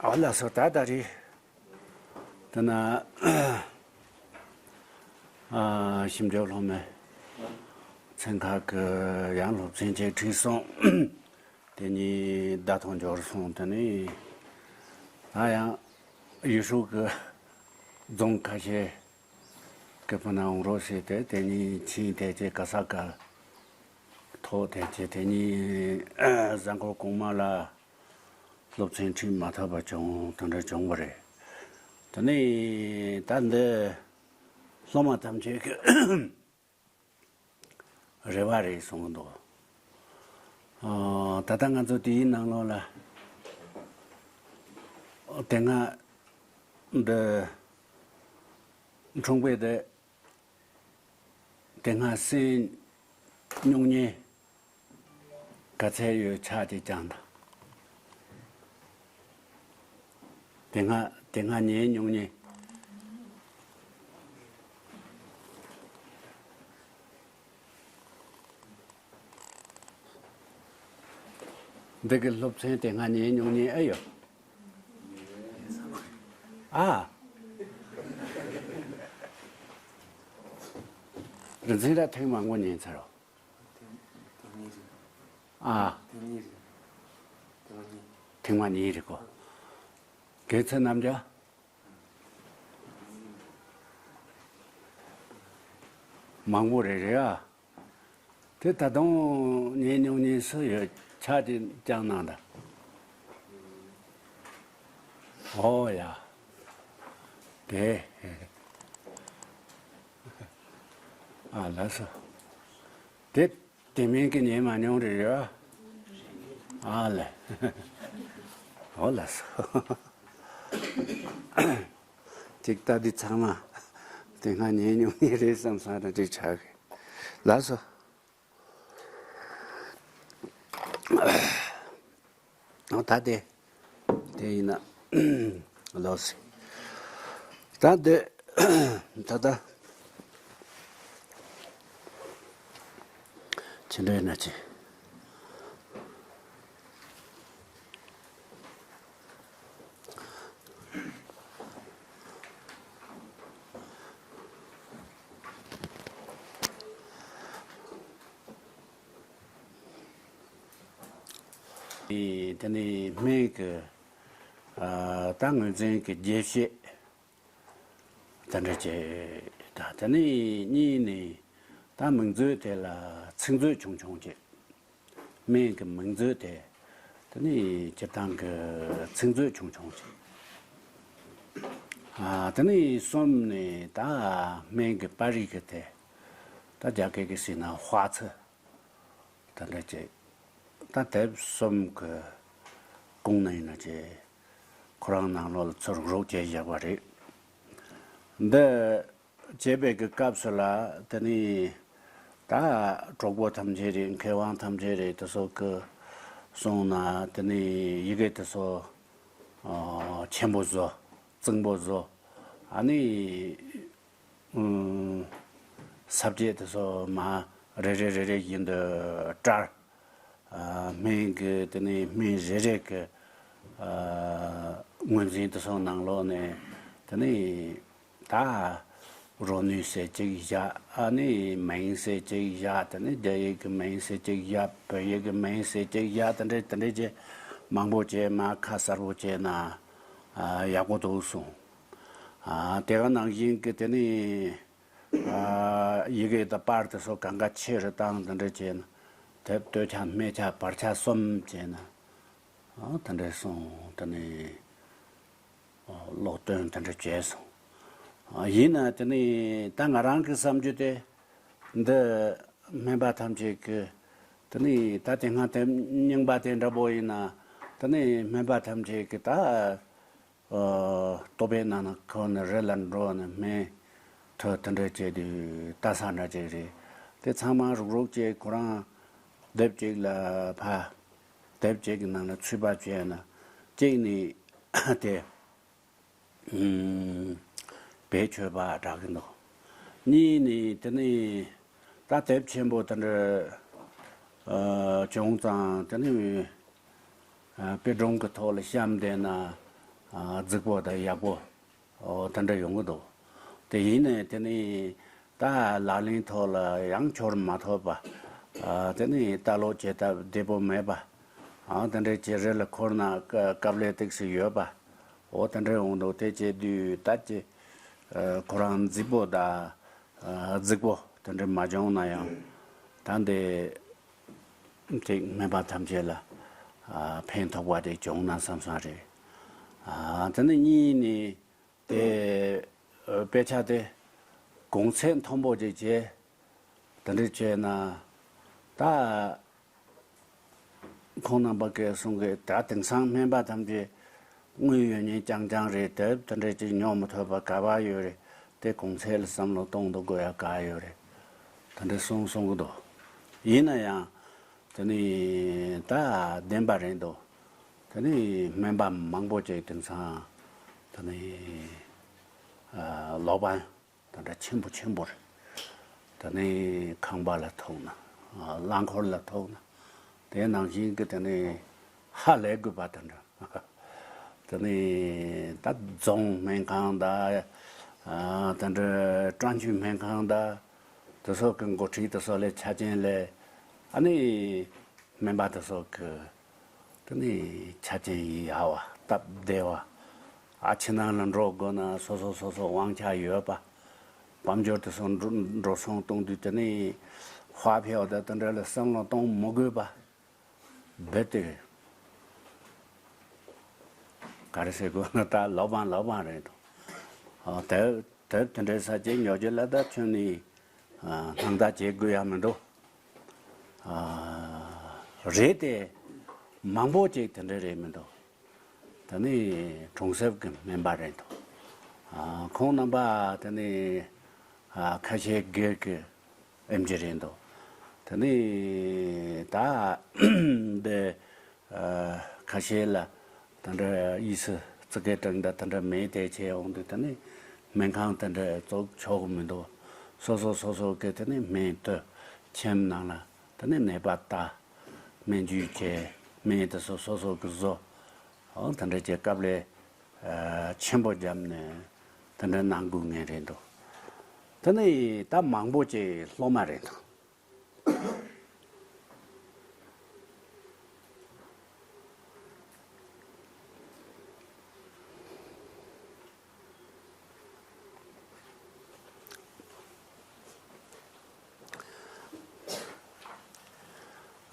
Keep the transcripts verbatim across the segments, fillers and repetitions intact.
ཨ་ལགས་སོ། ད་ད་རེས་དེ་ན་ཨ་ཞིབ་འཇུག་སློབ་མའི་ཚན་ཁག་གི་ཡང་སློབ་ཚན་ཅིག་ཁྲིད་སོང་། དེ་ནས་ཟླ་ཐོ་འབྱོར་སོང་། དེ་ནས་ད་ཡང་ཡུལ་ཤུལ་གྱི་རྫོང་ཁ་ཤས་ཀྱི་ཕུ་ན་འོང་རོགས་ཟེར་ཏེ། དེ་ནས་ཕྱིན་དེ་ཅེ་ག་ས་ག་ཐོག་དེ་ཅེ། དེ་ནས་གཟའ་འཁོར་གོང་མ་ལ་སློབ་ཚན་ཁྲིད་མ་ཐུབ་པ་བྱུང་། དེ་འདྲ་བྱུང་བ་རེད། དེ་ནས་ད་འདི་སློབ་མ་ཐམས་ཅད་ཀྱི་རེ་བ་རེད་གསུང་གི་འདུག། ཨ། ད་ལྟ་ང་ཚོ་དེའི་ནང་ལོགས་ལ་དེ་སྔ་འདི་འཁྲུངས་པའི་དེ་དེ་སྔ་གསན་མྱོང་མཁན་ག་ཚད་ཡོད་ཆ་དེ་བསྐྱངས་དང་། དེ་སྔ་དེ་སྔ་ཉན་མྱོང་མཁན། འདི་གི་སློབ་ཚན་དེ་སྔ་ཉན་མྱོང་མཁན་ཨེ་ཡོད། ཨ། རིན་ཆེན་ར་ཐེངས་མང་པོ་ཉན་ཚར་རོ། ཨ། ཐེངས་མ་གཉིས་རེད་གོ། གལ་ཚད་རྣམ་རྒྱ་མང་པོ་རེད་རེད་ཨ། དེ་ད་དུང་ཉན་མྱོང་མཁན་སུ་ཡོད་ཆ་དེ་བསྐྱངས་གནང་དང་། ཨོ་ཡ། དེ། ཨ་ལགས་སོ། དེ་དེ་མིན་གྱི་ཉན་མ་མྱོང་རེད་ཡ། ཨ་ལས། ཨོ་ལགས་སོ། ཅིག་ལྟ་དུས་ཚང་མ་དེ་སྔ་ཉན་མྱོང་ནི་རེད་བསམ་སོང་། ད་ཅིག་ཆགས་གི། ལགས་སོ། ཨོ་ད་དེ་དེ་ཡིན་ན་ལོས། ད་དེ་ད་ད་ཕྱི་འབྲེལ་ན་ཅི། དེ་ནས་སྨན་གྱི་ཨ་ད་ངོས་འཛིན་གྱི་རྒྱས་བཤད་དེ་འདྲ་བྱས། ད་དེ་ནས་གཉིས་ནས་ད་མིང་མཛོད་དེ་ལ་ཚིག་མཛོད་ཆུང་ཆུང་བྱས། སྨན་གྱི་མིང་མཛོད་དེ། དེ་ནས་སྤྱིར་བཏང་གི་ཚིག་མཛོད་ཆུང་ཆུང་ཞིག་ཨ། དེ་ནས་གསུམ་ནས་ད་སྨན་གྱི་པར་རིས་ཀྱི་དེ། ད་རྒྱ་སྐད་ཀྱིས་ཟེར་ན་ཧྭ་ཚི། དེ་འདྲ་བྱས། ད་དེབ་གསུམ་གྱི་ཀུང་ནས་ཡིན་ན་བྱས། ཁོ་རང་ནང་ལོགས་ལ་ཚུར་རོགས་བྱས་བཞག་པ་རེད། འདི་བྱེད་པའི་གི་སྐབས་སུ་ལ་དེ་ནི་ད་གྲོགས་པོ་ཐམས་ཅད་རེད། མཁས་དབང་ཐམས་ཅད་རེད། དེ་ཚོ་གི་གསུངས་ན་དེ་ནི་ཡི་གེ་དེ་ཚོ་ཨ་ཆེན་པོ་བཟོ། རྩིང་པོ་བཟོ། ཨ་ནི་ཨུམ་ས་བཅད་དེ་ཚོ་མ་རེ་རེ་རེ་རེ་བཞིན་དུ་བཀྲལ། ཨ་སྨན་གྱི་དེ་ནས་སྨན་རེ་རེ་གི་ཨ་ངོས་འཛིན་དེ་ཚོ་ནང་ལོགས་ནས་དེ་ནས་ད་རོ་ནུས་ཟེར་གཅིག་བཞག་ཨ་ནི་མིང་ཟེར་གཅིག་བཞག་དེ་ནས་རྒྱ་ཡིག་གི་མིང་ཟེར་གཅིག་བཞག་བོད་ཡིག་གི་མིང་ཟེར་གཅིག་བཞག་དེ་འདྲ་དེ་འདྲ་བྱས་མང་པོ་བྱས་མ་ཁ་གསལ་པོ་བྱས་ན་ཨ་ཡག་པོ་འདུག་གསུངས། ཨ་དེ་ག་ནང་བཞིན་གྱི་དེ་ནས། ཨ་ཡི་གེ་དང་པར་དེ་ཚོ་གང་ག་ཆེ་རུ་བཏང་དེ་འདྲ་བྱས་ན། དེབ་སྟོད་ཆ་སྨད་ཆ་བར་ཆ་གསུམ་བྱས་ན། ཨ་དེ་འདྲ་སོང་། དེ་ནས་ཨ་ཀློག་འདོན་དེ་འདྲ་བྱས་སོང་། ཨ་ཡིན་ན་དེ་ནས་ད་ང་རང་གི་བསམ་རྒྱུ་དེ། འདི་སྨན་པ་ཐམས་ཅད་ཀྱི་དེ་ནས་ད་དེ་སྔ་དེབ་རྙིང་པ་དེ་འདྲ་པོ་ཡིན་ན། དེ་ནས་སྨན་པ་ཐམས་ཅད་ཀྱི་ད། ཨ་ལྟོ་ཕད་ནང་ན་ཁོ་ནི་རི་ལ་འགྲོ་ནི་སྨན་ཐོ་དེ་འདྲ་བྱས་དུས་ལྟ་ས་འདྲ་ཅིག་རེད། དེ་ཚང་མ་རུག་རུག་བྱས་ཁོ་རང་དེབ་ཅིག་ལ་ཕ། དེབ་ཅིག་གི་ནང་ལ་ཚུད་པ་བྱས་ན་གཅིག་ནི་དེ་ཨུམ་བེད་སྤྱོད་པ་དྲག་གི་འདུག། གཉིས་ནི་དེ་ནི་ད་དེབ་ཆེན་པོ་དེ་འདྲ་ཨ་བྱུང་ཙང་དེ་ནི། ཨ་དཔེ་སྒྲོམ་གྱི་ཐོག་ལ་བཤམས་བསྡད་ན། ཨ་རྫིག་པོ་དང་ཡག་པོ། ཨོ་དེ་འདྲ་ཡོང་གི་འདུག་དེ་ཡིན་ནའི་དེ་ནི་ད་ལག་ལེན་ཐོག་ལ་ཡང་འཁྱོལ་མ་ཐུབ་པ། ཨ་དེ་ནི་ལྟ་ཀློག་བྱེད་ཐབས་བདེ་པོ་མེད་པ། ཨ་དེ་འདྲའི་ཅིག་རི་ལ་འཁོར་ན་སྐབས་ལས་ཏིག་ཙམ་ཡོད་པ། ཨོ་དེ་འདྲ་ཡོང་འདུག་དེ་བྱེད་དུས་ད་ཅི་ཨ་ཁོ་རང་རྫིག་པོ་དང་ཨ་རྫིག་པོ་དེ་འདྲ་མ་བྱུང་ན་ཡང་ད་འདི་ཅིག་སྨན་པ་ཐམས་ཅད་ལ་ཨ་ཕན་ཐོགས་པ་དེ་བྱུང་ན་བསམ་བསམ་རེད། ཨ་དེ་ནི་གཉིས་ནི་དེ་ཨ་དཔེ་ཆ་དེ་གོང་ཚད་མཐོན་པོ་ཅིག་བྱས། དེ་འདྲ་བྱས་ན་ད་ཁོང་རྣམ་པ་ཀས་གསུང་གི་ད་དེང་སང་སྨན་པ་ཐམས་ཅད་དངུལ་ཡོད་མཁན་རྐྱང་རྐྱང་རེད། དེ་དེ་འདྲ་ཅིག་ཉོ་མི་ཐུབ་པ་ག་པར་ཡོད་རེད། དེ་གོང་ཚད་ལ་བསམ་བློ་གཏོང་འདུག་དགོས་ཡ་ག་ཡོད་རེད། དེ་འདྲ་གསུང་གསུང་གི་འདུག་ཡིན་ན་ཡང་དེ་ནི་ད་བདེན་པ་རེད་འདུག་དེ་ནི་སྨན་པ་མང་པོ་ཅིག་དེང་སང་དེ་ནི་ཨ་ལོག་པ་དེ་འདྲ་ཆེན་པོ་ཆེན་པོ་རེད། དེ་ནས་ཁང་པ་ལ་ཐུག་ན། རླངས་འཁོར་ལ་ཐུག་ན། དེ་ནང་བཞིན་གྱི་དེ་ནས་ཧ་ལས་དགོས་པ་དེ་འདྲ། དེ་ནས་ད་རྫོང་སྨན་ཁང་དང་། དེ་འདྲ་བཀྲ་ཤིས་སྨན་ཁང་དང་། དེ་སོགས་ཀྱི་འགོ་ཁྲིད་དེ་སོགས་ལས་ཆ་རྐྱེན་ལས། ཨ་ནི་སྨན་པ་དེ་སོགས་ཀྱི། དེ་ནས་ཆ་རྐྱེན་ཡག་པ་སྟབས་བདེ་བ། ཨ་ཕྱི་ནང་ལ་འགྲོ་དགོས་ན་སོ་སོ་སོ་སོ་དབང་ཆ་ཡོད་པ། དཔལ་འབྱོར་དེ་ཚོ་འགྲོ་འགྲོ་སོང་གཏོང་དུས་དེ་ནས་ཧྭ་ཕྱོགས་དང་དེ་འདྲ་ལ་བསམ་བློ་གཏོང་མི་དགོས་པ། རྦད་དེ་ག་རེ་ཟེར་དགོས་ན་ད་ལོ་མང་ལོ་མང་རེད་འདུག་ཨ་དེ་དེ་དེ་འདྲའི་ས་ཆ་ཉོ་རྒྱུ་ལ་ད་ཁྱོན་ནས་ཨ་སྣང་དག་བྱེད་དགོས་ཡ་མི་འདུག་ཨ་རེད་དེ་མང་པོ་ཅིག་དེ་འདྲ་རེད་མི་འདུག་ད་ནི་གྲོང་གསེབ་ཀྱི་སྨན་པ་རེད་འདུག་ཨ་ཁོང་རྣམ་པ་ད་ནི་ཨ་ཁ་ཤས་སྒེར་གྱི་ཨེམ་ཆི་རེད་འདུག་ད་ནི་ད་འདི་ཨ་ཁ་ཤས་ལ་ད་འདྲ་དབྱི་སི་རྩི་ཀའི་གྲངས་ད་ད་འདྲ་མེད་དེ་བྱས་འོང་དུས་ད་ནི་སྨན་ཁང་ད་འདྲ་བཙུགས་ཆོག་གི་མི་འདུག་སོ་སོ་སོ་སོ་གི་ད་ནི་སྨན་དུ་ཁྱིམ་ནང་ལ་ད་ནི་ནད་པ་ལྟ། སྨན་བཅོས་བྱས། སྨན་དེ་ཚོ་སོ་སོ་གི་བཟོ། འོ་དེ་འདྲ་བྱས་སྐབས་ལས་ཨ་ཆེན་པོ་བརྒྱབ་ནས་དེ་འདྲ་གནང་དགོས་ངེས་རེད་འདུག་དེ་ནས་ད་མང་པོ་ཅིག་སློབ་མ་རེད་འདུག་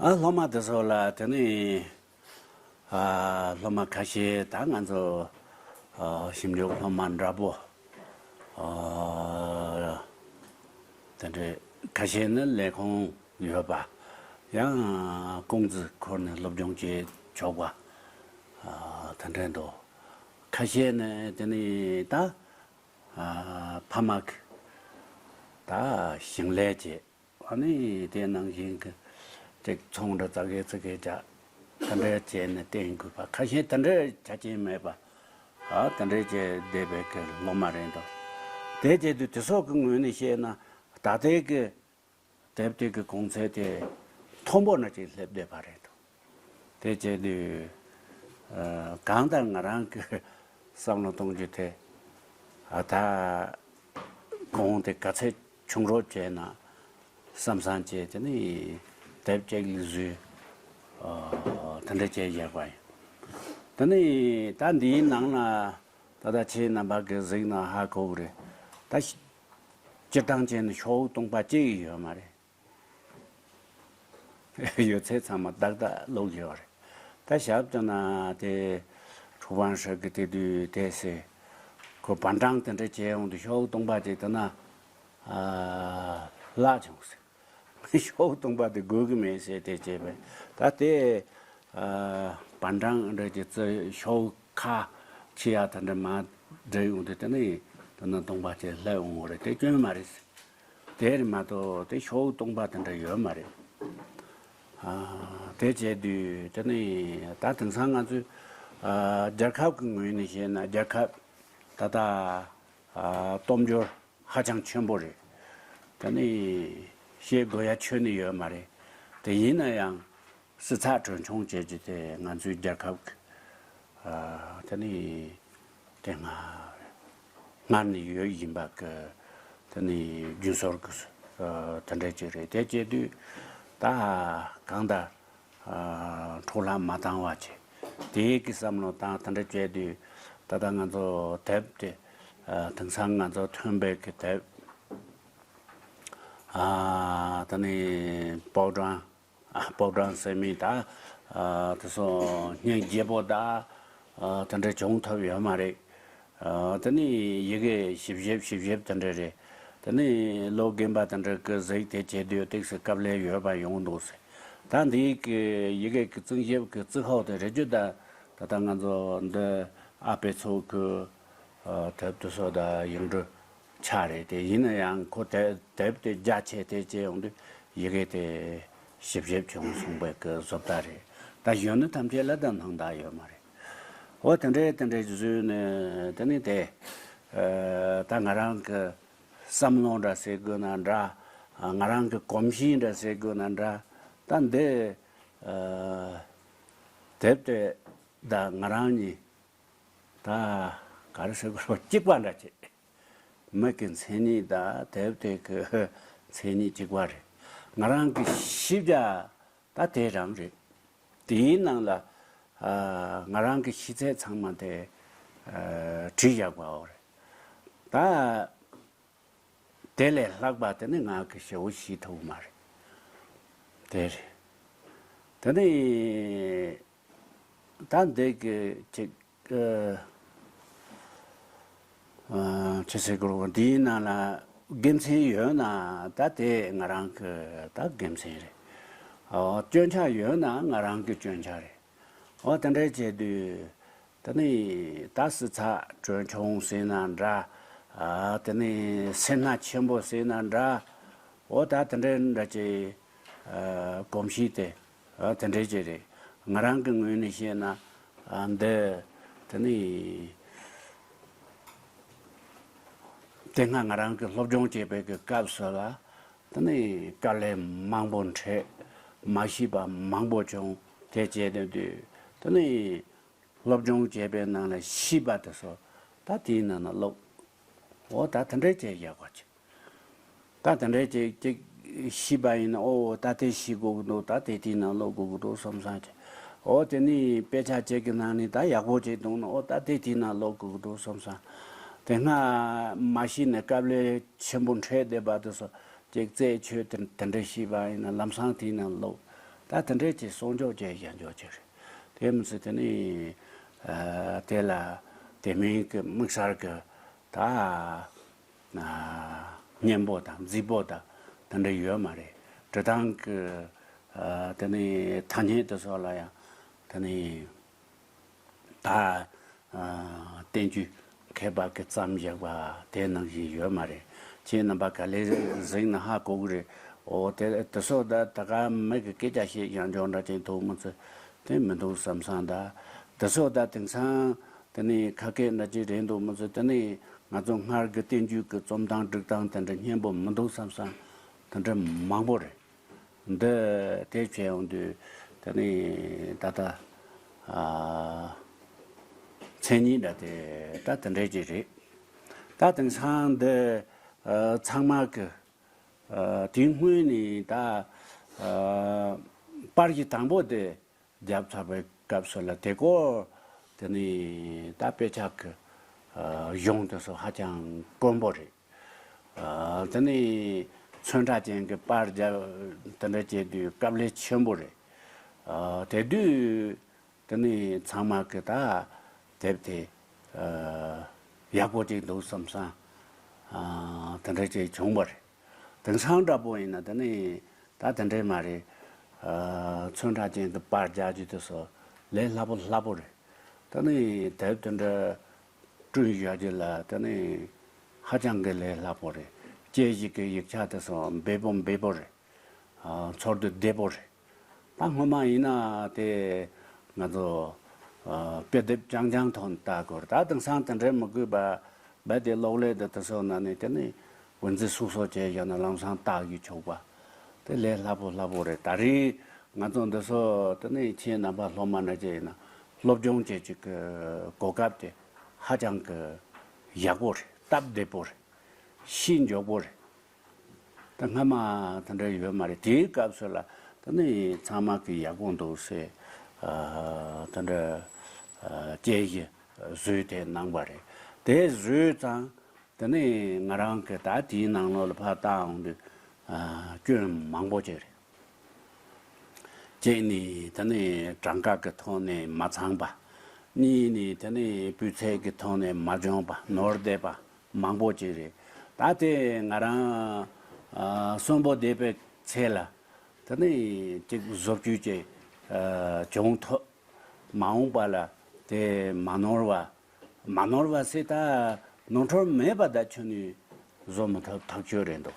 ཨ་སློབ་མ་དེ་ཚོ་ལ་དེ་ནས་ཨ་སློབ་མ་ཁ་ཤས་ད་ང་ཚོ་ཨ་ཞིབ་འཇུག་སློབ་མ་འདྲ་པོ་ཨ་དེ་འདྲའི་ཁ་ཤས་ནི་ལས་ཁུངས་ཡོད་པ། ཡང་ཀུང་ཙི་འཁོར་ནས་སློབ་སྦྱོང་བྱེད་ཆོག་པ་ཨ་དེ་འདྲ་འདུག་ཁ་ཤས་ནི་དེ་ནས་ད་ཨ་ཕ་མ་གི་ད་ཞིང་ལས་བྱེད། ཨ་ནི་དེ་ནང་བཞིན་གྱི་ཅིག་ཚོང་འདྲ་ཙག་གེ་ཙིག་གེ་བྱ། དེ་འདྲ་བྱས་ནས་བསྟེན་དགོས་པ། ཁ་ཤས་དེ་འདྲ་ཆ་རྐྱེན་མེད་པ། ཨ་དེ་འདྲ་བྱས་བསྡད་པའི་གི་སློབ་མ་རེད་འདུག་དེ་བྱས་དུས་དེ་སོགས་ཀྱི་ངོས་ནས་བཤད་ན་ད་ལྟའི་གི་དེབ་དེ་གི་གོང་ཚད་དེ་མཐོན་པོ་ན་ཅིག་སླེབས་བསྡད་པ་རེད་འདུག་དེ་བྱས་དུས་ཨ་གང་ལྟར་ང་རང་གི་བསམ་བློ་གཏོང་རྒྱུ་དེ་ཨ་ད་གོང་དེ་ག་ཚད་ཆུང་རོགས་བྱས་ན་བསམ་བསམ་བྱས་དེ་ནི་དེབ་ཅིག་ལ་བཟོས། ཨ་དེ་འདྲ་བྱས་བཞག་པ་ཡིན། དེ་ནི་ད་འདིའི་ནང་ལ་ད་ལྟ་ཁྱེད་རྣམ་པ་གིས་གཟིགས་ན་ཧ་གོ་གི་རེད། ད་སྤྱིར་བཏང་བྱས་ན་ཤོག་བུ་སྟོང་པ་གཅིག་ཡོད་མ་རེད། ཡོད་ཚད་ཚང་མ་ཏག་ཏག་བླུགས་ཡོད་རེད། ད་ཞབས་ཀྱི་ན་དེ་གྲུབ་དབང་ཧྲི་གི་དེ་དུས་དེ་སེ་ཁོ་པན་ཀྲང་དེ་འདྲ་བྱས་ཡོང་དུས་ཤོག་བུ་སྟོང་པ་ཅིག་དེ་ན་ཨ་བརླག་བྱུང་ཟེར། ཤོག་བུ་སྟོང་པ་དེ་དགོས་ཀྱི་མེད་ཟེར་དེ་བྱས་པས་ད་དེ་ཨ་པན་ཀྲང་འདྲ་གྱི་རྩི་ཤོག་བུ་ཁ་ཕྱེ་ཡ་དེ་འདྲ་མ་འདྲ་ཡོང་དུས་དེ་ནི་དེ་ན་སྟོང་པ་ཅིག་སླེབས་འོང་བ་རེད། དེ་སྐྱོན་མ་རེད་ཟེར། དེར་མ་གཏོགས་དེ་ཤོག་བུ་སྟོང་པ་དེ་འདྲ་ཡོད་མ་རེད། ཨ་དེ་བྱས་དུས་དེ་ནི་ད་དེང་སང་ང་ཚོས་ཨ་རྒྱལ་ཁབ་ཀྱི་ངོས་ནས་བཤད་ན་རྒྱལ་ཁབ་ད་ལྟ་ཨ་སྟོབས་འབྱོར་ཧ་ཅང་ཆེན་པོ་རེད། དེ་ནི་བཤད་དགོས་ཡ་ཁྱོན་ནས་ཡོད་མ་རེད། དེ་ཡིན་ན་ཡང་། བསྲི་ཚགས་གྲོན་ཆུང་བྱས་རྗེས་དེ་ང་ཚོའི་རྒྱལ་ཁབ་ཀྱི་ཨ་དེ་ནི་ དེ་སྔ་སྔར་ནས་ཡོད་བཞིན་པ་གི་དེ་ནས་རྒྱུན་སྲོལ་གི་དེ་འདྲ་ཅིག་རེད། དེ་བྱེད་དུས་ད་གང་ལྟར་འཕྲོ་བརླག་མ་བཏང་བ་བྱས། དེའི་གི་བསམ་བློ་བཏང་། དེ་འདྲ་བྱས་དུས་ད་ལྟ་ང་ཚོ་དེབ་དེ་དེང་སང་ང་ཚོ་ཐོན་པའི་གི་དེབ་དེ་ནས་པོ་ཊ་ཨ། པོ་ཊ་ཟེར་མི་ད། ཨ། དེ་ཚོ་སྙིང་རྗེ་པོ་ད། ཨ། དེ་འདྲ་བྱུང་ཐུབ་ཡོད་མ་རེད། ཨ། དེ་ནས་ཡི་གེ་ཞིབ་ཞིབ་ཞིབ་ཞིབ་དེ་འདྲ་རེད། དེ་ནས་ལོ་རྒན་པ་དེ་འདྲ་གི་གཟིགས་དེ་བྱེད་དུས་ཏོག་ཙམ་དཀའ་ལས་ཡོད་པ་ཡོང་འདུག་ཟེར། ད་འདི་གི་ཡི་གེ་གི་རྩིང་ཞིབ་གི་རྩིག་ཁོག་དེ་རེད་རྒྱུ་ད། ད་ལྟ་ང་ཚོ་འདི་ཨ་ཕའི་ཚོ་གི་ཨ། དེབ་དེ་ཚོ་ད་ཡིག་འབྲུ་ཆག་རེད། དེ་ཡིན་ན་ཡང་ཁོ་དེ་དེབ་དེ་རྒྱ་ཆེ་དེ་བྱས་ཡོང་དུས་ཡི་གེ་དེ་ཞིབ་ཞིབ་བྱུང་སོང་བའི་གི་བཟོ་ལྟ་རེད། ད་གཞོན་ནུ་ཐམས་ཅད་ལ་ད་སྣང་དག་ཡོད་མ་རེད། འོ་དེ་འདྲའི་དེ་འདྲའི་བཟོས་ནས་དེ་ནས་དེ་ཨ། ད་ང་རང་གི་བསམ་བློ་འདྲ་ཟེར་དགོས་ན་འདྲ། ང་རང་གི་གོམས་གཤིས་འདྲ་ཟེར་དགོས་ན་འདྲ། ད་འདི་ཨ། དེབ་དེ་ད་ང་རང་གཉིས་ད་ག་རེ་ཟེར་དགོས་རེད། གཅིག་པ་འདྲ་བྱེད། མི་གི་མཚན་ཉིད་དང་དེབ་དེ་གི་མཚན་ཉིད་གཅིག་པ་རེད། ང་རང་གི་ཤེས་བྱ་ད་དེ་རང་རེད། དེའི་ནང་ལ་ཨ། ང་རང་གི་ཤེས་ཚད་ཚང་མ་དེ་ཨ། བྲིས་བཞག་པའོ་རེད། ད་དེ་ལས་ལྷག་པ་དེ་ནི་ང་གི་ཞེ་པོ་ཤེས་ཐུབ་མ་རེད། དེ་རེད། དེ་ནི་ད་འདི་གི་ཅིག་ཨ། ཅི་ཟེར་དགོས་རེད། འདིའི་ནང་ལ་དགེ་མཚན་ཡོད་ན་ད་དེ་ང་རང་གི་ད་དགེ་མཚན་རེད། ཨོ། སྐྱོན་ཆ་ཡོད་ན་ང་རང་གི་སྐྱོན་ཆ་རེད། འོ་དེ་འདྲ་བྱས་དུས་དེ་ནི་ད་ཟུར་ཚགས་གྲོན་ཆུང་ཟེར་ན་འདྲ། ཨ། དེ་ནི་སེར་སྣ་ཆེན་པོ་ཟེར་ན་འདྲ། འོ་ད་དེ་འདྲ་འདྲ་ཅིག་ཨ། གོམས་གཤིས་དེ་ཨ། དེ་འདྲ་ཅིག་རེད། ང་རང་གི་ངོས་ནས་བཤད་ན་ཨ། འདི་དེ་ནི་དེ་སྔ་ང་རང་གི་སློབ་སྦྱོང་བྱེད་པའི་གི་སྐབས་སུ་ལ་དེ་ནི་དཀའ་ལས་མང་པོ་འཕྲད། མ་ཤེས་པ་མང་པོ་བྱུང་། དེ་བྱས་དེ་དུས་དེ་ནི་སློབ་སྦྱོང་བྱས་པའི་ནང་ལ་ཤེས་པ་དེ་ཚོ་ད་དེའི་ནང་ན་སློབ། འོ་ད་དེ་འདྲ་བྱས་ཡག་པོ་བྱེད། ད་དེ་འདྲ་ཅིག་ཅིག་ཤེས་པ་ཡིན་ན། ཨོ་ད་དེ་ཤེས་དགོས་ཀྱི་འདུག་ད་དེ་དེའི་ནང་ལོག་དགོས་ཀྱི་འདུག་བསམ་བསམ་བྱས། ཨོ་དེ་ནི་དཔེ་ཆ་ཅིག་གི་ནང་ནས་ད་ཡག་པོ་ཅིག་འདུག་ན། ཨོ་ད་དེ་དེའི་ནང་ལོག་དགོས་ཀྱི་འདུག་བསམ་བསམ། དེ་སྔ་མ་ཤེས་ནས་དཀའ་ལས་ཆེན་པོ་འཕྲད་བསྡད་པ་དེ་ཚོ་ཅིག་རྩད་ཆོད། དེ་དེ་འདྲ་ཤེས་པ་ཡིན་ན་ལམ་སང་དེའི་ནང་ལོག་ད་དེ་འདྲ་ཅིག་སྲུང་སྐྱོབ་བྱས་བཞག་འཇོག་བྱས་རེད། དེ་མི་ཚེ་དེ་ནི་ཨ། དེ་ལ་དེ་མིན་གྱི་དམིགས་བསལ་གྱི་ད་ཨ། སྙན་པོ་དང་མཛེས་པོ་དང་དེ་འདྲ་ཡོད་མ་རེད། འབྲི་སྟངས་ཀྱི་ཨ། དེ་ནས་ཐ་སྙད་དེ་ཚོ་ལ་ཡང་དེ་ནས་ད་ཨ། བསྟན་བཅོས་མཁས་པ་གིས་བརྩམས་བཞག་པ་དེ་ནང་བཞིན་ཡོད་མ་རེད། ཁྱེད་རྣམ་པ་ག་ལེར་གཟིགས་ན་ཧ་གོ་གི་རེད། འོ་དེ་དེ་ཚོ་ད་ད་ག་མི་གི་སྐད་ཆ་བཤད་ཡང་འཇོག་འདྲ་ཅིག་འདུག་མི་ཚེ་དེ་མི་འདུག་བསམ་བསམ། ད་དེ་ཚོ་ད་དེང་སང་དེ་ནས་ཁ་སྐད་འདྲ་ཅིག་རེད་འདུག་མི་ཚེ་དེ་ནས་ང་ཚོ་སྔར་གྱི་བསྟན་བཅོས་ཀྱི་རྩོམ་སྟངས་སྒྲིག་སྟངས་དེ་འདྲ་སྙན་པོ་མི་འདུག་བསམ་བསམ་དེ་འདྲ་མང་པོ་རེད། འདི་དེ་བྱས་ཡོང་དུས་དེ་ནི་ད་ལྟ་ཨ། མཚན་ཉིད་འདྲ་དེ་ད་དེ་འདྲ་ཅིག་རེད། ད་དེང་སང་འདི་ཨ། ཚང་མ་གི་ཨ། དེའི་སྔོན་ནས་ད་ཨ། པར་གྱི་དང་པོ་དེ་བརྒྱབ་ཚར་བའི་སྐབས་སུ་ལ་དེ་སྐོར་དེ་ནི་ད་དཔེ་ཆ་གི་ཨ། གཞུང་དེ་ཚོ་ཧ་ཅང་དཀོན་པོ་རེད། ཨ། དེ་ནི་ཚོན་ཁྲ་ཅན་གྱི་པར་རྒྱབ་དེ་འདྲ་བྱེད་དུས་དཀའ་ལས་ཆེན་པོ་རེད། ཨ། དེ་དུས་དེ་ནི་ཚང་མ་གི་ད་དེབ་དེ་ཨ། ཡག་པོ་ཅིག་འདུག་བསམ་བསམ་ཨ། དེ་འདྲ་ཅིག་བྱུང་བ་རེད། དེང་སང་འདྲ་པོ་ཡིན་ན་དེ་ནི་ད་དེ་འདྲས་མ་རེད། ཨ། ཚོན་ཁྲ་ཅན་གྱི་པར་རྒྱག་རྒྱུ་དེ་ཚོ་ལས་སླ་པོ་སླ་པོ་རེད། ད་ནི་དེབ་དེ་འདྲ་བསྐྲུན་བཞག་རྒྱུ་ལ་ད་ནི་ཧ་ཅང་གི་ལས་སླ་པོ་རེད། དཔྱད་གཞི་གི་ཡིག་ཆ་དེ་ཚོ་འབེལ་པོ་འབེལ་པོ་རེད། ཨ། འཚོལ་སྡུད་བདེ་པོ་རེད། ད་སྔོན་མ་ཡིན་ན་དེ་ང་ཚོ་ཨ། དཔེ་དེབ་རྐྱང་རྐྱང་ཐོག་ནས་ལྟ་དགོས་རེད། ད་དེང་སང་དེ་འདྲས་མི་དགོས་པ་རྦད་དེ་གློག་ཀླད་དེ་དེ་ཚོ་ནང་ནས་དེ་ནི་འོན་ཙི་སོ་སོ་བྱས་བཞག་ན་ལམ་སང་ལྟ་གི་ཆོག་པ་དེ་ལས་སླ་པོ་སླ་པོ་རེད། ད་རེས་ང་ཚོ་འདི་ཚོ་དེ་ནི་ཁྱེད་རྣམ་པ་སློབ་མ་འདྲ་ཅིག་ཡིན་ན་སློབ་སྦྱོང་བྱེད་ཅིག་གི་གོ་སྐབས་དེ་ ཧ་ཅང་གི་ཡག་པོ་རེད། སྟབས་བདེ་པོ་རེད། ཤེས་མགྱོགས་པོ་རེད། ད་སྔ་མ་དེ་འདྲ་ཡོད་མ་རེད། དེའི་སྐབས་སུ་ལ་ད་ནི་ཚང་མ་གི་ཡག་པོ་འདུག་ཟེར། ཨ་དེ་འདྲ་ཨ་དཔྱད་གཞི་བཟོས་ཏེ་གནང་བ་རེད། དེ་བཟོས་ཙང་དེ་ནས་ང་རང་གི་ད་དེའི་ནང་ལོགས་ལ་ཕར་བལྟ་འོང་དུས་ཨ་སྐྱོན་མང་པོ་ཅིག་རེད། གཅིག་ནི་དེ་ནས་གྲངས་ཀ་གི་ཐོག་ནས་མ་ཚང་པ། གཉིས་ནི་དེ་ནས་སྤུས་ཚད་ཀྱི་ཐོག་ནས་མ་འཇོན་པ། ནོར་བསྡད་པ་མང་པོ་ཅིག་རེད། ད་དེ་ང་རང་ཨ་གསོན་པོ་བསྡད་པའི་ཚེ་ལ་དེ་ནས་ཅིག་བཟོ་བཅོས་ཅིག་ཨ་བྱུང་ཐུབ། མ་འོངས་པ་ལ་དེ་མ་ནོར་བ། མ་ནོར་བ་ཟེར་ད་ནོར་འཁྲུལ་མེད་པ་ད་ཁྱོན་ནས་བཟོ་མི་ཐུབ། ཐག་ཆོད་རེད་འདུག་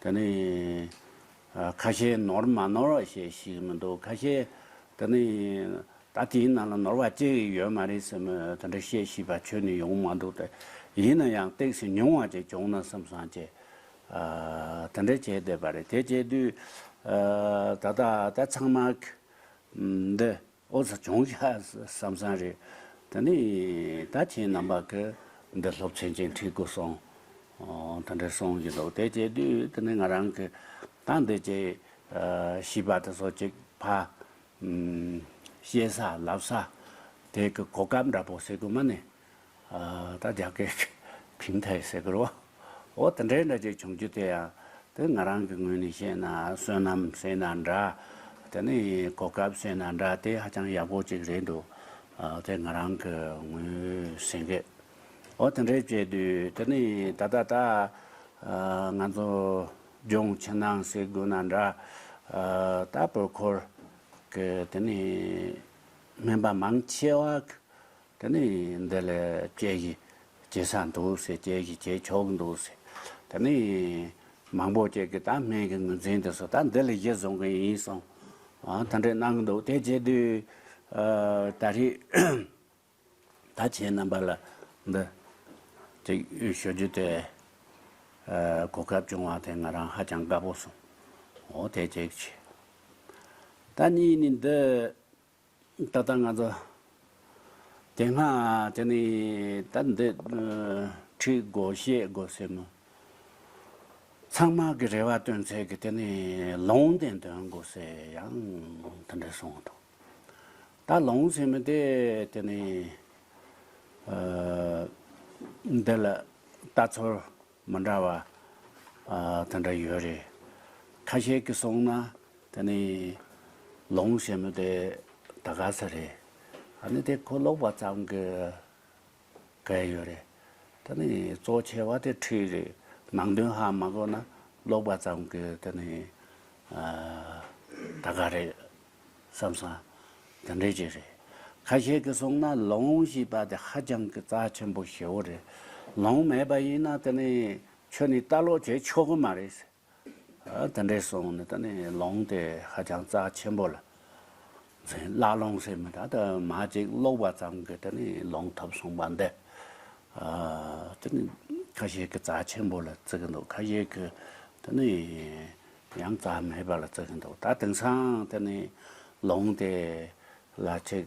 དེ་ནས་ཨ་ཁ་ཤས་ནོར་མ་ནོར་བ་བཤད་ཤེས་ཀྱི་མི་འདུག་ཁ་ཤས་དེ་ནས་ད་དེའི་ནང་ལ་ནོར་བ་ཅི་ཡང་ཡོད་མ་རེད་ཟེར་མི་དེ་འདྲ་བཤད་ཤེས་པ་ཁྱོན་ནས་ཡོང་མ་འདུག་དེ་ཡིན་ན་ཡང་ཏོག་ཙམ་ཉུང་བ་ཅིག་བྱུང་ན་བསམ་བསམ་བྱས་ཨ་དེ་འདྲ་བྱས་བསྡད་པ་རེད། དེ་བྱས་དུས་ཨ་ད་ལྟ་ད་ཚང་མ་གི་འདི་ཨོ་ཙི་བྱུང་ཤག་བསམ་བསམ་རེད། དེ་ནས་ད་ཁྱེད་རྣམ་པ་གི་འདི་སློབ་ཚན་ཅིག་ཁྲིད་དགོས་སོང་། ཨོ་དེ་འདྲ་གསུང་གི་འདུག་དེ་བྱས་དུས་དེ་ནས་ང་རང་གི་ད་འདི་ཅིག་ཨ་ཤེས་པ་དེ་ཚོ་ཅིག་ཕ་ཨམ་བཤད་ས་ལབ་ས་དེ་གི་གོ་སྐབས་འདྲ་པོ་ཟེར་དགོས་མ་ནི། ཨ་ད་རྒྱ་སྐད་ཕིང་ཐའི་ཟེར་གི་རོ། འོ་དེ་འདྲའི་འདྲ་ཅིག་བྱུང་རྒྱུ་དེ་ཡང་དེ་ང་རང་གི་ངོས་ནས་བཤད་ན་བསོད་ནམས་ཟེར་ན་འདྲ། དེ་ནས་གོ་སྐབས་ཟེར་ན་འདྲ། དེ་ཧ་ཅང་ཡག་པོ་ཅིག་རེད་འདུག་ཨ་དེ་ང་རང་གི་ངོས་ཟིན་གི། འོ་དེ་འདྲའི་བྱས་དུས་དེ་ནས་ད་ལྟ་ད་ཨ་ང་ཚོ་ལྗོངས་ཕྱི་ནང་ཟེར་དགོས་ན་འདྲ། ཨ་ད་བོད་ཁུལ་གི་དེ་ནས་སྨན་པ་མང་ཆེ་བ་གི་དེ་ནས་འདི་ལ་དཔྱད་ཞིབ་བྱེད་ས་འདུག་ཟེར། དཔྱད་ཞིབ་བྱེད་ཆོག་གི་འདུག་ཟེར། དེ་ནས་མང་པོ་ཅིག་གིས་ད་སྨན་གྱི་ངོས་འཛིན་དེ་ཚོ་ད་འདི་ལ་གཞི་བཟུང་གི་ཡིན་གསུངས། ཨ་དེ་འདྲས་གནང་གི་འདུག་དེ་བྱེད་དུས་ཨ་ད་རེས་ད་ཁྱེད་རྣམ་པ་ལ་འདི་ཅིག་ཞུ་རྒྱུ་དེ་ཨ་གོ་སྐབས་བྱུང་བ་དེ་ང་རང་ཧ་ཅང་དགའ་པོ་སོང་། འོ་དེ་གཅིག་བྱས། ད་གཉིས་ནི་འདི། ད་ལྟ་ང་ཚོ་དེ་སྔ་དེ་ནས་ད་འདི་ཁྲིད་དགོས་བཤད་དགོས་ཟེར་མོ། ཚང་མ་གི་རེ་བ་བཏོན་ཚད་ཀྱི་དེ་ནས་ལུང་བསྟན་འདོན་དགོས་ཟེར་ཡང་དེ་འདྲ་གསུངས་འདུག་ད་ལུང་ཟེར་མི་དེ་དེ་ནས་འདི་ལ་ལྟ་ཚུལ་མི་འདྲ་བ་ཨ་དེ་འདྲ་ཡོད་རེད། ཁ་ཤས་ཀྱིས་གསུངས་ན་དེ་ནི་ལུང་ཟེར་མི་དེ་ད་ག་ས་རེད། ཨ་ནི་དེ་ཁོ་ཀློག་པ་ཙམ་གྱི་ག་ཡོད་རེད། དེ་ནི་གཙོ་ཆེ་བ་དེ་ཁྲིད་རེད། ནང་དོན་ཧ་མ་གོ་ན་ཀློག་པ་ཙམ་གྱི་དེ་ནི་ཨ་ད་ག་རེད། བསམ་སོང་། དེ་འདྲས་ཅིག་རེད། ཁ་ཤས་ཀྱིས་གསུངས་ན་ལུང་ཞེས་པ་དེ་ཧ་ཅང་གི་རྩ་ཆེན་པོ་ཞེ་བོ་རེད། ལུང་མེད་པ་ཡིན་ན་དེ་ནི་ཁྱོད་ནི་ལྟ་ཀློག་བྱེད་ཆོག་གི་མ་རེད། ཨ་དེ་འདྲས་གསུངས་ནས་དེ་ནི་ལུང་དེ་ཧ་ཅང་རྩ་ཆེན་པོ་ལ་འཛིན། བཀླག་ལུང་ཟེར་མི་ད་ལྟ་མ་ཅིག་ཀློག་པ་ཙམ་གྱིས་དེ་ནི་ལུང་ཐོབ་སོང་བ་འདི། ཨ་དེ་ནི་ཁ་ཤས་ཀྱིས་རྩ་ཆེན་པོ་ལ་བརྩི་གི་འདུག་ཁ་ཤས་ཀྱིས་དེ་ནི་ཡང་རྩ་མེད་པ་ལ་བརྩི་གི་འདུག་ད་དེང་སང་དེ་ནི་ལུང་དེ་ལ་ཅིག་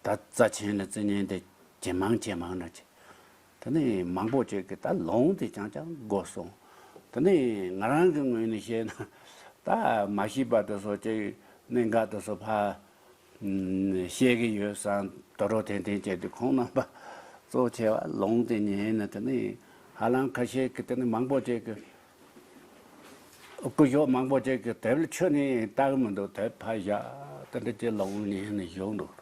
ད་རྩ་ཆེན་ལ་བརྩི་མཁན་དེ་ཇེ་མང་ཇེ་མང་ན་ཅིག་དེ་ནི་མང་པོ་ཅིག་གིས་ད་ལུང་དེ་རྐྱང་རྐྱང་དགོས་སོང་། དེ་ནི་ང་རང་གི་ངོས་ནས་བཤད་ན་ད་མ་ཤེས་པ་དེ་ཚོ་ཅིག་གནད་འགག་དེ་ཚོ་ཕར་བཤད་ཀྱི་ཡོད་བསམ། དོ་རོ་ཐེན་ཐེན་བྱས་ཏེ་ཁོང་རྣམ་པ་གཙོ་ཆེ་བ་ལུང་དེ་ཉན་ནས་དེ་ནི་ཧ་ལམ་ཁ་ཤས་ཀྱིས་དེ་ནི་མང་པོ་ཅིག་གིས་སྐུ་ཞབས་མང་པོ་ཅིག་གིས་དེབ་ལ་ཁྱོན་ནས་ལྟ་གི་མི་འདུག་དེབ་ཕར་བཞག་དེ་འདྲ་ཅིག་ལུང་ཉན་ནས་བཞུགས་འདུག་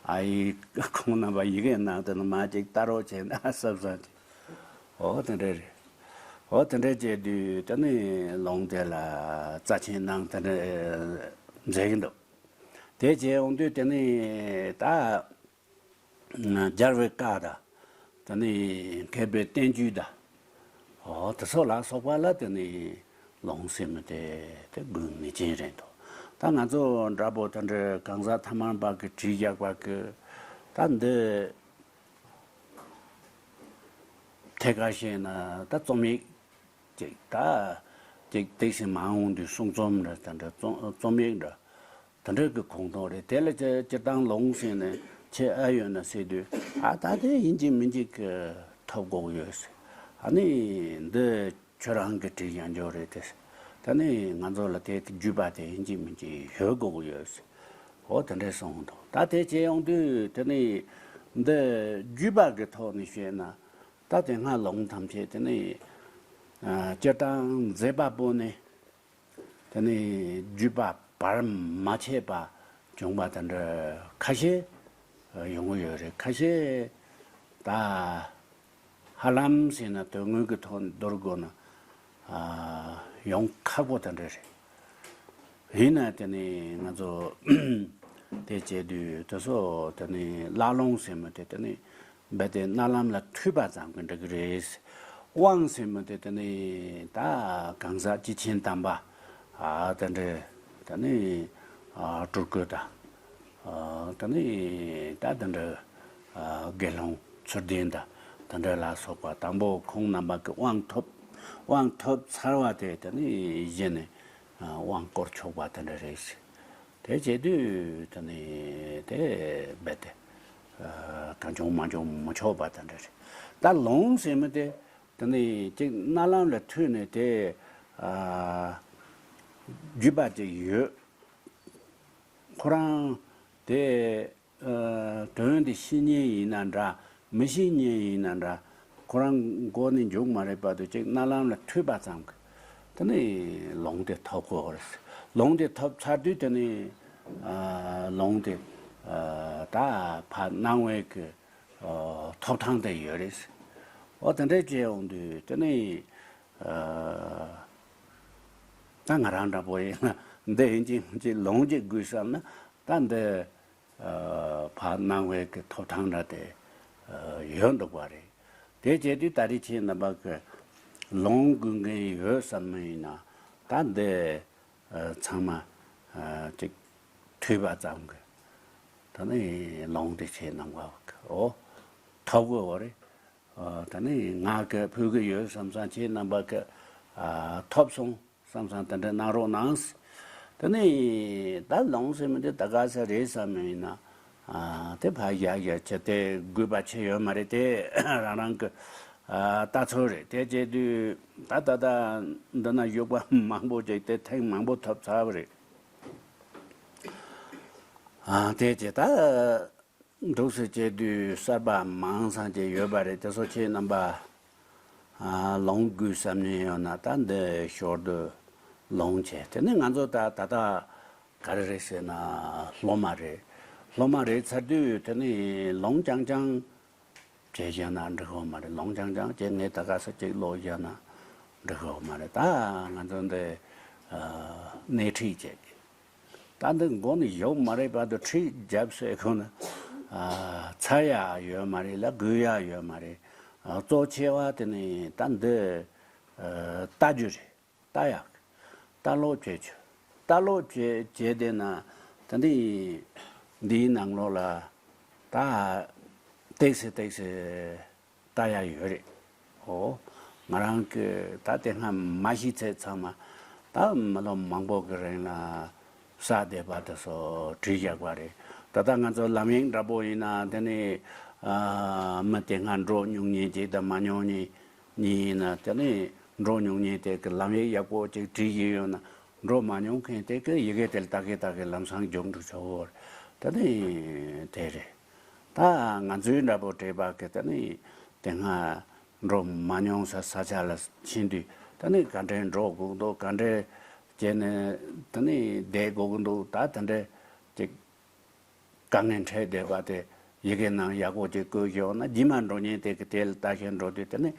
ཨ་ཡི་ཁོང་རྣམ་པ་ཡི་གེ་ནང་དེ་ནི་མ་ཅིག་ལྟ་རོགས་བྱས་ན་བསམ་བསམ་ཅིག་འོ་དེ་འདྲ་རེད། འོ་དེ་འདྲ་བྱས་དུས་དེ་ནི་ལུང་དེ་ལ་རྩ་ཆེན་གནང་དེ་འདྲ་མཛད་ཀྱི་འདུག་དེ་བྱས་འོང་དུས་དེ་ནི་ད་སྦྱར་བའི་བཀའ་དང་། དེ་ནི་མཁས་པའི་བསྟན་བཅོས་དང་། འོ་དེ་ཚོ་ལ་སོགས་པ་ལ་དེ་ནི་ལུང་ཟེར་མི་དེ་དེ་དགོས་ངེས་ཅན་རེད་འདུག་ད་ང་ཚོ་འདྲ་པོ་དེ་འདྲའི་གང་ཟག་ཐ་མལ་པ་གིས་བྲིས་བཞག་པ་གི་ད་འདི་ཐད་ཀར་བཤད་ན་ད་རྩོམ་ཡིག་ཅིག་ད་ཅིག་ཏོག་ཙམ་མང་འོང་དུས་གསུང་རྩོམ་འདྲ་དེ་འདྲ་རྩོམ་རྩོམ་ཡིག་འདྲ་དེ་འདྲ་གི་ཁོངས་གཏོགས་རེད། དེ་ལ་སྤྱི་སྤྱིར་བཏང་ལུང་ཟེར་ནས་ ཆེ་ཨ་ཡོད་ན་ཟེར་དུས། ཨ་ད་དེ་ཡིན་གཅིག་མིན་གཅིག་གི་ཐོབ་དགོས་ཡོད་ཟེར། ཨ་ནི་འདི་ཁྱོད་རང་གི་བྲིས་ཡང་འཇོག་རེད་དེ། ད་ནི་ང་ཚོ་ལ་དེ་བརྒྱུད་པ་དེ་ཡིན་གཅིག་མིན་གཅིག་ཡོད་དགོས་ཀྱི་ཡོད་ཟེར། འོ་དེ་འདྲས་གསུངས་འདུག་ད་དེ་བྱས་ཡོང་དུས་དེ་ནི་འདི་བརྒྱུད་པ་གི་ཐོག་ནས་བཤད་ན། ད་དེ་སྔ་ལུང་ཐམས་ཅད་དེ་ནི་ཨ་སྤྱིར་བཏང་མཛད་པ་པོ་ནི། དེ་ནས་བརྒྱུད་པ་བར་མ་ཆད་པ་བྱུང་བ་དེ་འདྲ་ཁ་ཤས་ཡོང་གི་ཡོད་རེད། ཁ་ཤས་ད་ཧ་ལམ་ཟེར་ན་དོན་དངོས་ཀྱི་ཐོག་ནས་བསྡུར་དགོས་ན་ཡོང་ཁག་པོ་དེ་འདྲ་རེད། ཡིན་ན་དེ་ནས་ང་ཚོ་དེ་བྱེད་དུས་དེ་ཚོ་དེ་ནས་བཀླག་ལུང་ཟེར་མི་དེ་དེ་ནས། རྦད་དེ་རྣ་ལམ་ལ་ཐོས་པ་ཙམ་གྱིས་འགྲིག་གི་རེད། དབང་ཟེར་མི་དེ་དེ་ནི་ད་གང་ཟག་སྐྱེས་ཆེན་དམ་པ། ཨ་དེ་འདྲ་དེ་ནི་ཨ་སྤྲུལ་སྐུ་དང་། ཨ་དེ་ནི་ད་དེ་འདྲ་ཨ་དགེ་སློང་ཚུལ་ལྡན་དང་དེ་འདྲ་ལ་སོགས་པ་དང་པོ་ཁོང་རྣམ་པ་གི་དབང་ཐོབ། དབང་ཐོབ་ཚར་བ་དེ་དེ་ནི་གཞི་ནས་ཨ་དབང་བསྐུར་ཆོག་པ་དེ་འདྲ་རེད། དེ་བྱེད་དུས་དེ་ནི་དེ་རྦད་དེ་ཨ་གང་བྱུང་མང་བྱུང་མི་ཆོག་པ་དེ་འདྲ་རེད། ད་ལུང་ཟེར་མི་དེ་དེ་ནི་གཅིག་རྣ་ལམ་ལ་ཐོས་ནས་དེ་ཨ་བརྒྱུད་པ་ཅིག་ཡོད། ཁོ་རང་དེ་ཨ་དོན་དེ་ཤེས་མཁན་ཡིན་ན་འདྲ། མི་ཤེས་མཁན་ཡིན་ན་འདྲ། ཁོ་རང་མགོ་ནས་མཇུག་མ་རེད་བར་དུ་གཅིག་རྣ་ལམ་ལ་ཐོས་པ་ཙམ་གྱིས་དེ་ནི་ལུང་དེ་ཐོབ་དགོས་རེད། ལུང་དེ་ཐོབ་ཚར་དུས་དེ་ནི་ཨ་ལུང་དེ་ཨ་ད་ཕར་སྣང་བའི་གི་ཨ་ཐོབ་ཐང་དེ་ཡོད་རེད། འོ་དེ་འདྲས་བྱས་ཡོང་དུས་དེ་ནི་ཨ་ད་ང་རང་འདྲ་པོ་ཡིན་ན་འདི་ཡིན་གཅིག་མིན་གཅིག་ལུང་གཅིག་དགོས་བསམ་ན་ད་འདི། ཨ་ཕར་སྣང་བའི་གི་ཐོབ་ཐང་འདྲ་དེ་ཨ་ཡོད་འདུག་པ་རེད། དེ་བྱས་དུས་ད་རེས་ཁྱེད་རྣམ་པ་གི་ལུང་དགོས་མཁན་ཡོད་བསམ་མི་ཡིན་ན་ད་འདི་ཨ་ཚང་མ་ཨ་ཅིག་ཐོས་པ་ཙམ་གི་ད་ནི་ལུང་དེ་ཁྱེད་རྣམ་པ་གི་འོ་ཐོབ་དགོས་པ་རེད། ཨ་ད་ནི་ང་གི་ཕུལ་གི་ཡོད་བསམ་བསམ་ཁྱེད་རྣམ་པ་གི་ཨ་ཐོབ་སོང་། བསམ་བསམ་དེ་འདྲ་གནང་རོགས་གནང་། དེ་ནས་ད་ལུང་ཟེར་མི་འདི་ད་ག་ས་རེད་བསམ་མི་ཡིན་ན། ཨ་དེ་ཕར་བཞག་བཞག་བྱས་དེ་དགོས་པ་ཆེ་ཡོད་མ་རེད་དེ་རང་རང་གི་ཨ་ལྟ་ཚུལ་རེད། དེ་བྱས་དུས་ད་ད་ལྟ་འདི་ན་བཞུགས་པ་མང་པོ་ཅིག་དེ་ཐེངས་མང་པོ་ཐོབ་ཚར་བ་རེད། ཨ་དེ་བྱས་ད། འདུག་སེ་བྱས་དུས་གསར་པ་མང་སང་བྱས་ཡོད་པ་རེད། དེ་ཚོ་ཁྱེད་རྣམ་པ་ཨ་ལོང་དགོས་བསམ་ནས་ཡོད་ན་ད་འདི་ཞོར་དུ་ལོང་བྱས། དེ་ནས་ང་ཚོ་ད་ད་ལྟ་ག་རེ་རེད་ཟེར་ན་སློབ་མ་རེད། སློབ་མ་རེད་ཚར་དུས་དེ་ནས་ལོང་རྐྱང་རྐྱང་བྱས་བཞག་ན་འགྲིག་གི་མ་རེད། ལོང་རྐྱང་རྐྱང་བྱས་ངས་ད་ག་ས་ཅིག་ཀློག་བཞག་ན་འགྲིག་གི་མ་རེད། ད་ང་ཚོ་འདི་ཨ་སྣེ་ཁྲིད་བྱས། ད་འདི་མགོ་ནས་གཞུག་མ་རེད་བར་དུ་ཁྲིད་རྒྱབ་སའི་ཁོ་ན་ཨ་ཚར་ཡག་ཡོད་མ་རེད་ལ་དགོས་ཡག་ཡོད་མ་རེད། ཨ་གཙོ་ཆེ་བ་དེ་ནི་ད་འདི་ཨ་ལྟ་རྒྱུ་རེད། ལྟ་ཡག་ལྟ་ཀློག་བྱེད་རྒྱུ། ལྟ་ཀློག་བྱེད་བྱེད་བསྡད་ན་ད་འདི་འདིའི་ནང་ལོགས་ལ་ད་ཏོག་ཙམ་ཏོག་ཙམ་ལྟ་ཡག་ཡོད་རེད། འོ། ང་རང་གི་ད་དེ་སྔ་མ་ཤེས་ཚད་ཚང་མ་ད་མི་ལོ་མང་པོ་གི་རིང་ལ་བསགས་བསྡད་པ་དེ་ཚོ་བྲིས་བཞག་པ་རེད། ད་ལྟ་ང་ཚོ་ལམ་ཡིག་འདྲ་པོ་ཡིན་ན་དེ་ནི་ཨ་མི་དེ་སྔ་འགྲོ་མྱོང་མཁན་ཅིག་དང་མ་མྱོང་མཁན་གཉིས་ཡིན་ན་དེ་ནི་འགྲོ་མྱོང་མཁན་དེ་གི་ལམ་ཡིག་ཡག་པོ་ཅིག་བྲིས་ཀྱི་ཡོད་ན། འགྲོ་མ་མྱོང་མཁན་དེ་གི་ཡི་གེ་དེ་ལ་ལྟ་གི་ལྟ་གི་ལམ་སང་མཇུག་འགྲོ་ཆོག་གོ། ད་ནི་དེ་རེད། ད་ང་ཚོའི་འདྲ་པོ་བྲིས་པ་གི་ད་ནི་དེ་སྔ་འགྲོ་མ་མྱོང་ས་ས་ཆ་ལ་ཕྱིན་དུས་ད་ནི་ག་འདྲའི་འགྲོ་དགོས་འདུག་ག་འདྲའི་བྱས་ནས་ད་ནི་བསྡད་དགོས་ཀྱི་འདུག་ད་དེ་འདྲའི་ཅིག་དཀའ་ངལ་འཕྲད་བསྡད་པ་དེ་ཡི་གེ་ནང་ཡག་པོ་ཅིག་བཀོད་ཤོག་ན་རྗེས་མ་འགྲོ་མཁན་དེ་གི་དེ་ལ་ལྟ་བཞིན་འགྲོ་དུས་དེ་ནི་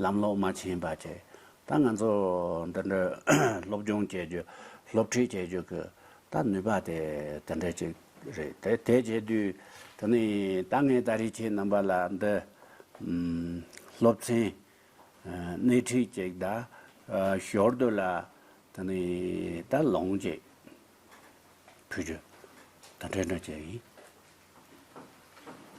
ལམ་ལོག་མ་ཕྱིན་པ་བྱས། ད་ང་ཚོ་འདི་འདྲ་སློབ་སྦྱོང་བྱེད་རྒྱུ་སློབ་ཁྲིད་བྱེད་རྒྱུ་གི་ད་ནུས་པ་དེ་དེ་འདྲ་ཅིག་རེད། དེ་དེ་བྱེད་དུས་དེ་ནི་ད་ངས་ད་རེས་ཁྱེད་རྣམ་པ་ལ་འདི་ཨམ་སློབ་ཚན་ཨ་སྣེ་ཁྲིད་ཅིག་དང་ཨ་ཞོར་དུ་ལ་དེ་ནི་ད་ལོང་ཅིག་ཕུལ་རྒྱུ་དེ་འདྲ་འདྲ་བྱས་ཡིན།